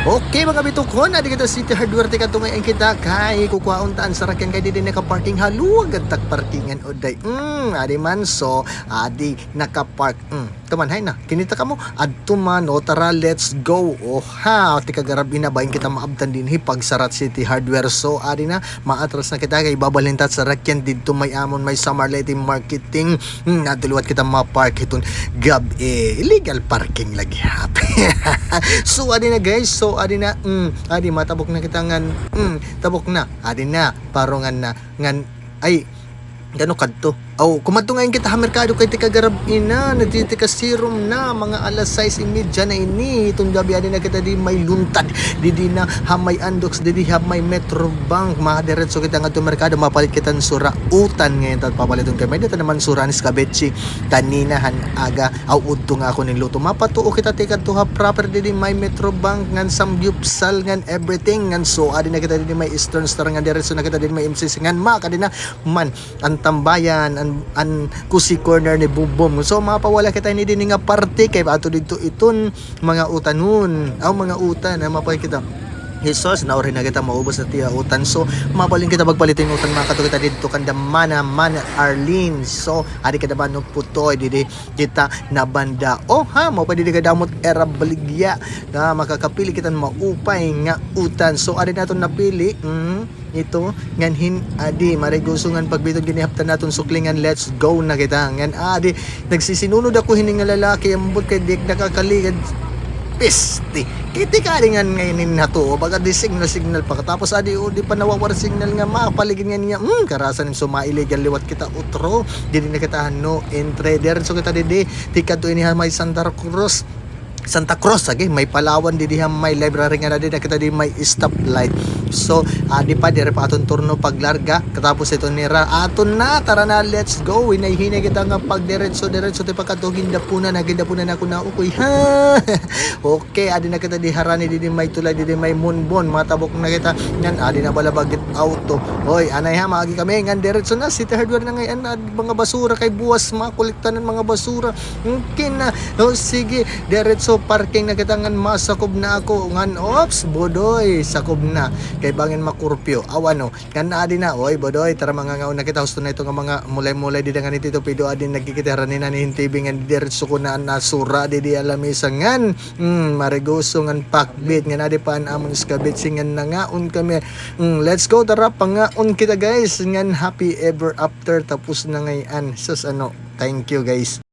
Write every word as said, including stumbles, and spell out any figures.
Okay, mga bitukon, adi kita City Hardware, tikadto ngay-an kita kay kukuhaon ta an sarakyan kay didi nakaparking ha luwag, adtak parkingan, uday. Mm, adi man, so, adi nakapark. Mm, tuman, hay na, kinita kamo? Adto man, o, tara, let's go. O, ha, tikagarab-i na, bangin kita maabtan dinhi pagsarat City Hardware. So, adi na, maatras na kita kay babalhin ta sarakyan didto may amon, may Summer Leyte Marketing. Hmm, adto liwat kita ma-park hiton gab-i. Illegal parking lagi hap. So, adi na, guys. So, adi na. Mm, adi, matabok na kita ngan. Mm, tabok na. Adi na. Parungan na. Ngan, ay, gano kadto? Aw, kumadto ngay-an kita ha merkado kay tikagarab-i na, nagtitikasirom na, mga alas sais y media na ini. Iton gab-i, adi na kita di may luntad. Didi na ha may Andox, didi ha may Metrobank. Madiretso kita ngadto merkado, mapalit kita hin sura. Utan ngay-an ta papaliton kay may-ada ta naman sura hin escabeche kanina han aga. Aw, udto nga ako nagluto. Mapatuo kita tikadto ha proper didi may Metrobank ngan samgyupsal ngan everything ngan so adi na kita didi may Eastern Star ngan diretso na kita didi may M C C ngan makadi na man an tambayan, an, an cozy corner ni Bumbum. So, mapawala kita ini dinhi nga parte kay ato didto iton mga utanon. Aw, mga utan, ah, mapakita. Jesus, nauri na kita, maubos na it iya utan. So, mabalhin kita pagpalit hin utan, makadto kita didto kanda Mana, Mana Arlene. So, adi kada ba no putoy, didi kita nabanda. O, ha, mao pa didi kadamo it ira baligya. Na makakapili kita hin maupay nga utan. So, adi naton napili. Mm. Ito, ngan hin, adi, mariguso ngan pagbiton ginihaptan naton sukli ngan let's go na kita. Ngan, adi, nagsisinunod ako hini nga lalaki, ambot kay di ak nakakaligad. Piste. Kay tikadi ngan ngay-an hin natuo, baga di signal, signal pa. Tapos, adi, o, di pa nawawar signal nga mapaligid ngan niya. Hmm, karasan hin suma illegal liwat kita utro. Didi na kita, no, entre. Diretso kita didi, tikadto ini ha may Santa Cruz. Santa Cruz, agi, may Palawan didi ha may library nga na didi kita di may stoplight. So, adi pa, diri pa aton turno paglarga. Katapos ito nira, aton na, tara na, let's go. Hinay-hinay kita nga pagdiretso, diretso, ti pagkatugindapunan, nagindapunan ako na, ukoy, ha? Okay, adi na kita di harani, didi may tulay, didi may munbon, matabok na kita. Ngan, adi na balabag it auto. Hoy, anay ha, maagi kami, ngan diretso na, City Hardware na ngay-an, mga basura kay buwas, makuliktanan mga basura. Okay na. O, sige. Diretso parking na kita ngan masakob na ako. Ngan, ops, bodoy, sakob na. Kay bangin makurpyo. Aw, ano. Ngan adi na. Oy, bodoy, tara mangangaon na kita. Husto na ito nga mga mulay-mulay dida ngan ito. Pido adi nagkikita harani na ni hin T V ngan diretso ko na nasura didi ha lamesa ngan. Mm, mariguso ngan pakbit. Ngan adi pa an amon escabeche ngan nangaon kami. Mm, let's go, tara, pangaon kita, guys. Ngan happy ever after. Tapos na ngay-an. Sus, ano. Thank you, guys.